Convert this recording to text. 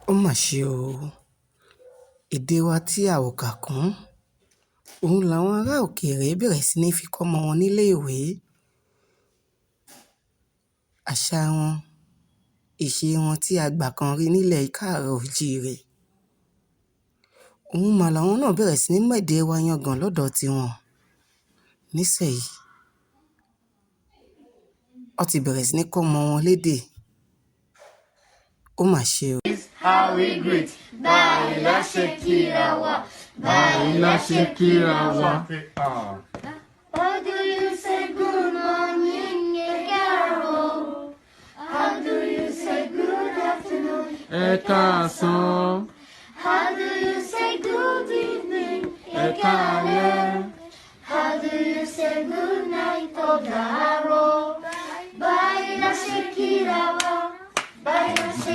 Ó mà ṣe o, èdè wa tí a ò kà kún, òun làwọn ará òkèèrè bẹ̀rẹ̀ sí í fi kọ́ ọmọ wọn níléèwé. Àṣà wọn, ìṣe wọn tí a gbà kan rí nílẹ̀ káàárọ̀-oòjíire, òun mà làwọn náà bẹ̀rẹ̀ sí í médè wa yangàn lọ́dọ̀ tiwọn. Nísẹ̀yìí, wọ́n ti bẹ̀rẹ̀ sí ní kọ́ ọmọ wọn lédè. Ó mà ṣe o. How we greet. Báyìí la ṣe kíra wa. Báyìí la ṣe kíra wa. How do you say good morning, Ẹ káàárọ̀? How do you say good afternoon? Ẹ káàsán. How do you say good evening? Ẹ káalẹ́. How do you say good night? Ó dàárọ̀. Báyìí la ṣe kíra wa. Báyìí la ṣe.